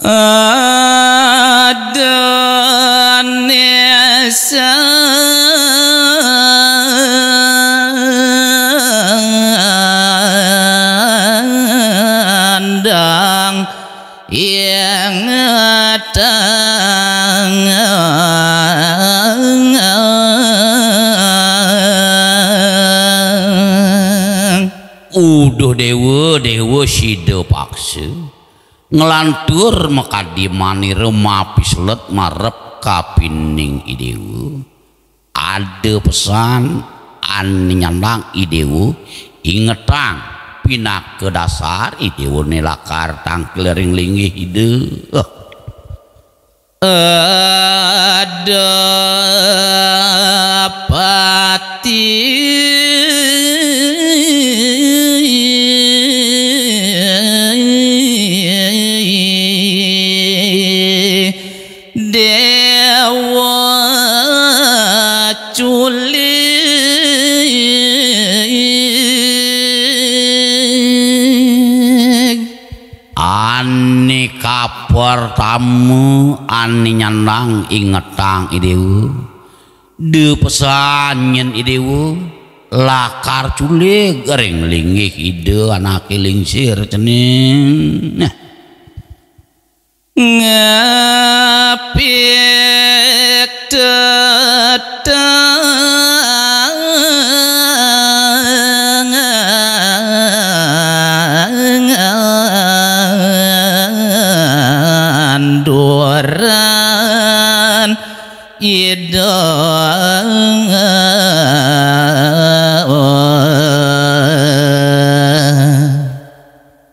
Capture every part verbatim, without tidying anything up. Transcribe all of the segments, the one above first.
Adane sandang yang tang. Uduh dewa, dewa sida paksa nglantur makadi manira mapislet marep kapining i dewa. Ada pesan ane nyandang i dewa, ingetang pinaka dasar i dewane lakar tangkil ring linggih ida. Ada pati dewa culig. Ane kapertama ane nyandang ingetang i dewa. Da pesan nyen i dewa lakar culig ring linggih ida anake lingsir cening. Nah. Ngapit tetangan duran ida.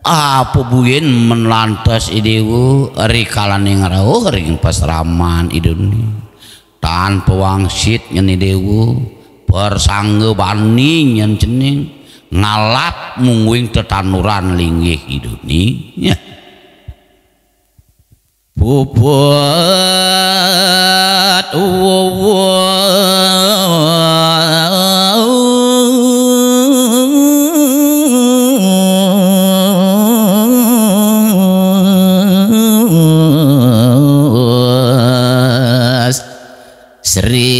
Apa buin men lantas i dewa rikalane ngrauh ring pasraman idune? Tan pawangsit nyen i dewa, persangga bani nyen cening, ngalap mungguing tetanduran linggih idune. Nyeh. Puput wuwuwus Sri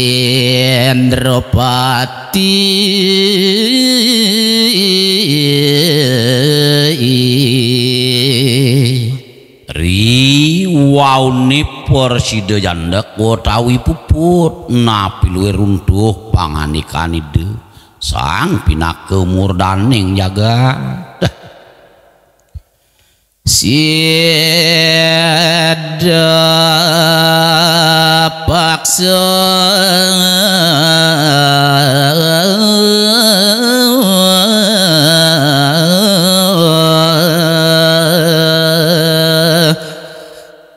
Indropati. Ri waune prasida jandek utawi puput napi luwih runtuh pangandikan Ida Sang Pinaka Murdaning Jagat. Sida paksa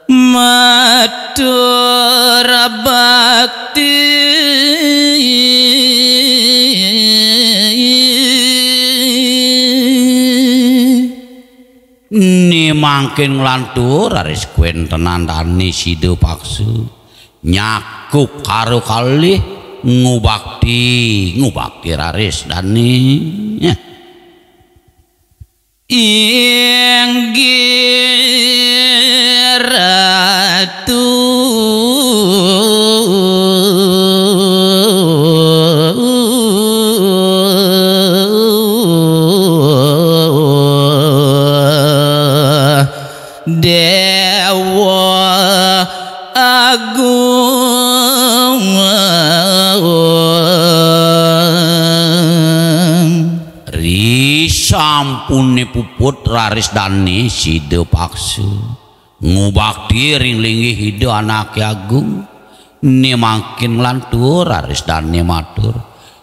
matur bakti. Né mangkin nglantur raris kuéntenan dané sida paksa. Nyakup karo kalih ngubakti, ngubakti raris dané. Inggih Ratu. Déwa Agung. Risampuné puput raris dané sida paksa ngubakti ring linggih Ida Anaké Agung, né mangkin nglantur raris dané matur,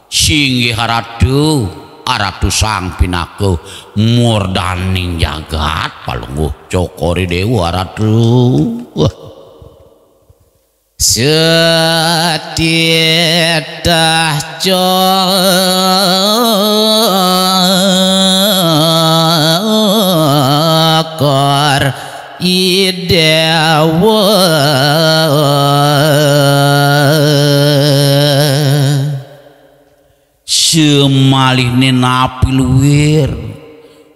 "Singgih Ratu, Ratu Sang Pinaka Murdaning Jagat, Palungguh Cokor I Déwa, Ratu." Wah. Setitah Cokor I Déwa. Semalihné napi luir,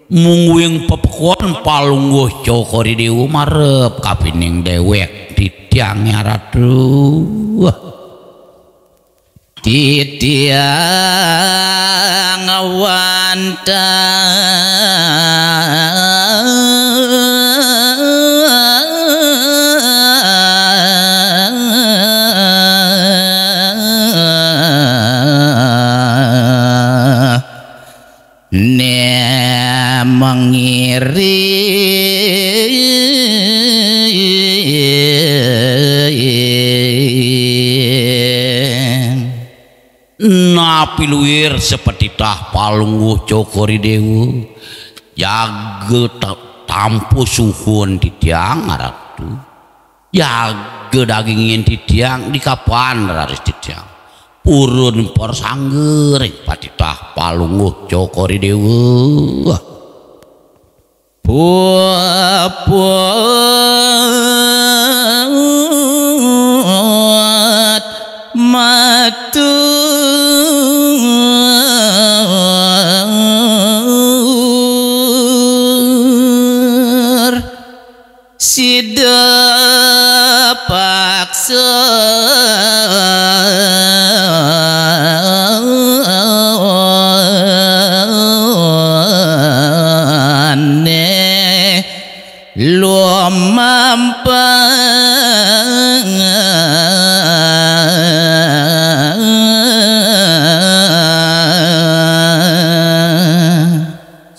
Mungguing pepekuan Palungguh Cokor I Déwa marep kapining déwék titiang, Ratu. Titiang wantah né mangiring. Napi luir sapatitah Palungguh Cokor I Déwa, jaga ta-, tampa suhun titiang, Ratu. Jaga dagingin titiang, dikapan raris titiang purun prasangga ring patitah Palungguh Cokor I Déwa. Puput matur sida paksa né lumampang.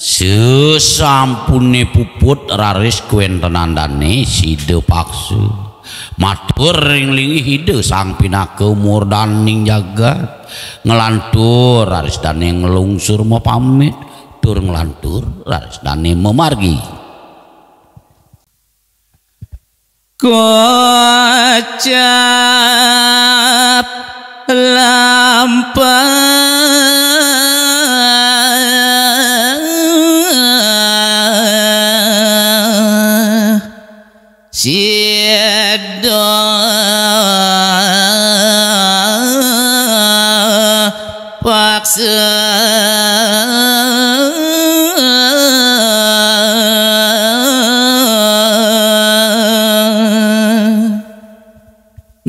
Sasampuné puput raris kawéntenan dané sida paksa matur ring linggih Ida Sang Pinaka Murdaning Jagat, nglantur raris dané nglungsur mapamit, tur nglantur raris dané mamargi. Kocap lampah sida paksa.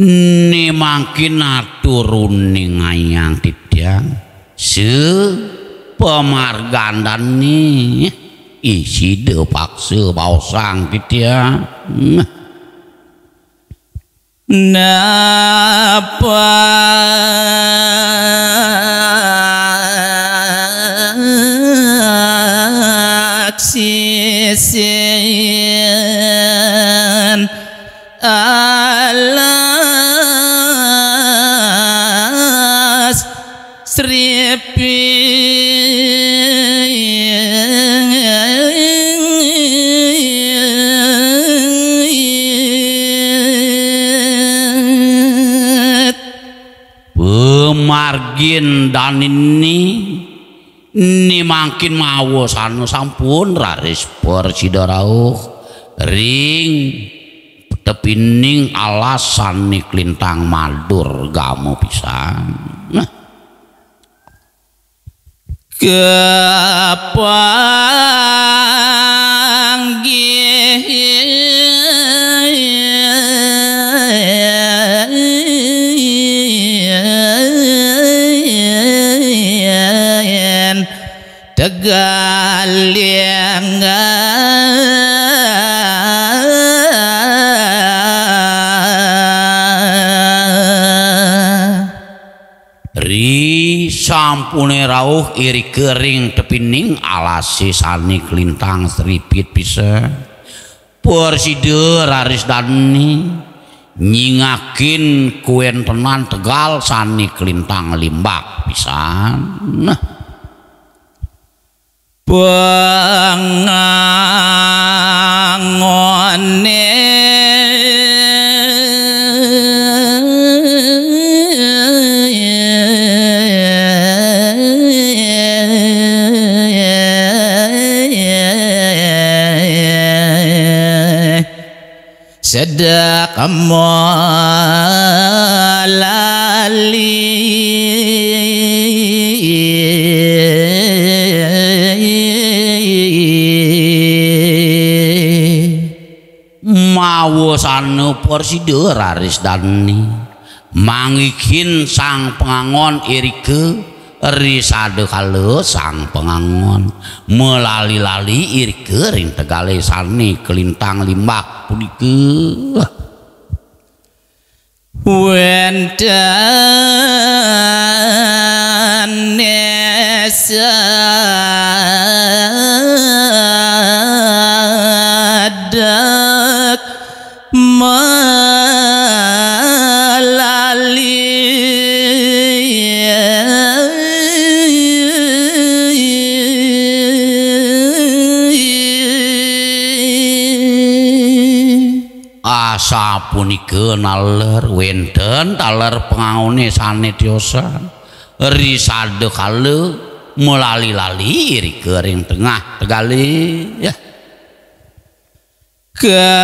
Né mangkin atur uningayang titiang, sapamargan dané, sida paksa baosang titiang. Napak sisin alas sripit. Pamargin dané né mangkin mawasana sampun raris prasida rauh ring tepining alas sané kalintang madur gama pisan. Nah. Kapanggih tegal lenggang. Ri sampuné rauh irika ring tepining alasé sané kalintang sripit pisan. Prasida raris dané nyingakin kawéntenan tegal sané kalintang limbak pisan. Nah. Pangangoné sedek malali. Wusana prasida raris dane. Manggihin sang pangangon irika, ri sada kala sang pangangon malali-lali irika ring tegale sane kalintang limbak punika. Wénten sedek malali. Asapunika naler wénten taler pangangone sane tiosan. Ri sada kala malali-lali irika ring tengah tegale. Ya. Katasane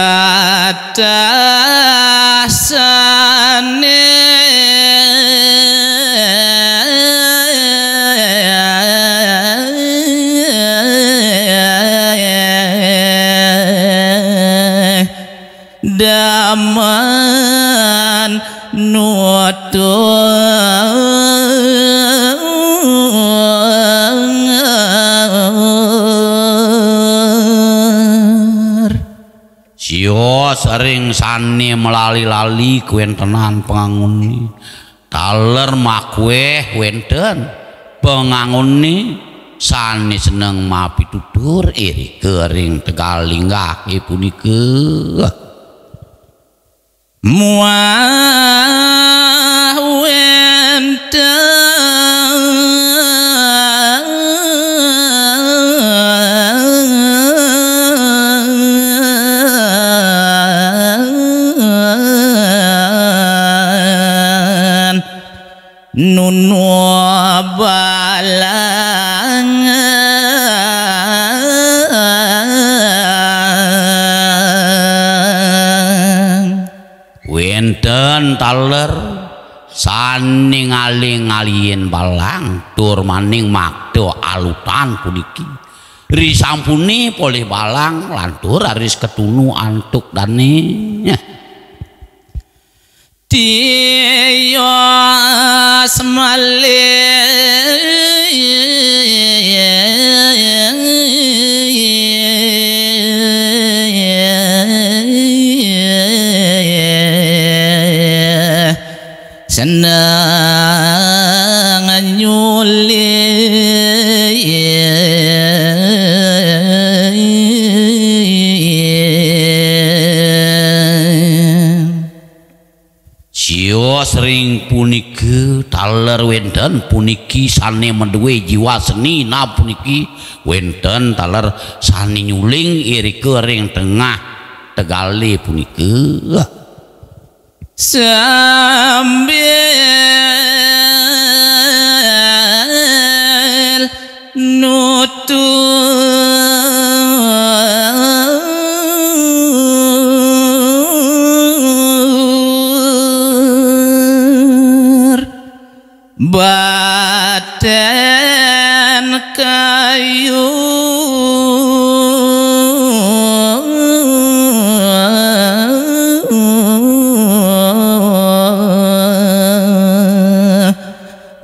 daman nutur. Sios ring sane malali-lali kawentenan pangangone. Taler makueh wenten pangangone sane seneng mapitutur irika ring tegal linggah punika. Muah wenten nunu balang. Wenten taler sane ngali-ngaliin balang tur maning makta alutan puniki. Risampune polih balang lantur raris katunu antuk dane. Tios malih seneng nyulih. Sios ring punika taler wenten puniki sane madue jiwa seni, nah puniki wenten taler sane nyuling irika ring tengah tegale punika. Sambil nutur baten kayu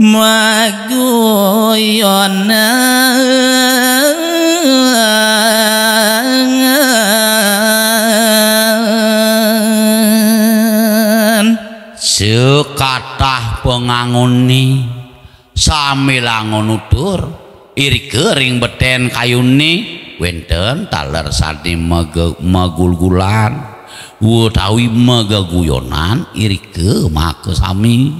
maguyonan. Sekatah pangangone sami langun nutur irika ring beten kayune, wenten taler sane mage-, magulgulan utawi mageguyonan irika makasami.